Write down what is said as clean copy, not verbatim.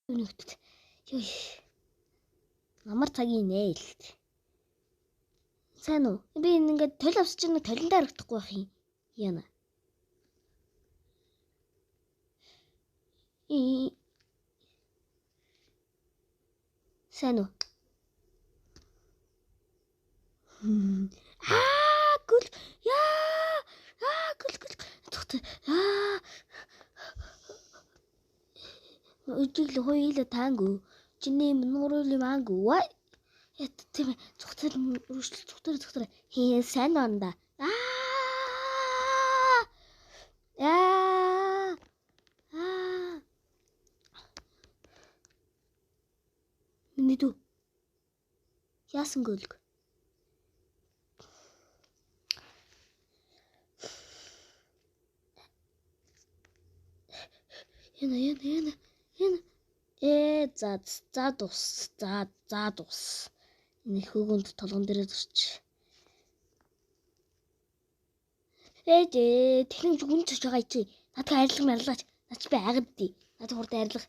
Нүгт. Йой. Амар цагийн нээлт. Сайн уу? Би ингээд тол авсч нэг толиндаа харагдахгүй байх юм. Яна. Сайн уу? Аа, гүл. Яа! Аа, гүл гүл. Зүгт. Аа. Үжиглэ хоёулаа таангүй. Чиний нуурын маангүй. Ва. Яа тийм зүгтэр өргөжл зүгтэр зүгтэр хин сайн онда. Аа. Аа. Аа. Миний дүү. Яасан гөлг. Яна яна яна яна. Ээ за за дус за за дус. Энэ хөөгөнд толгон дээрээ зурч. Ээ технологи гүн цож байгаа чи. Надад арилга марлаач. Наач би агаддий. Надад хурд арилга.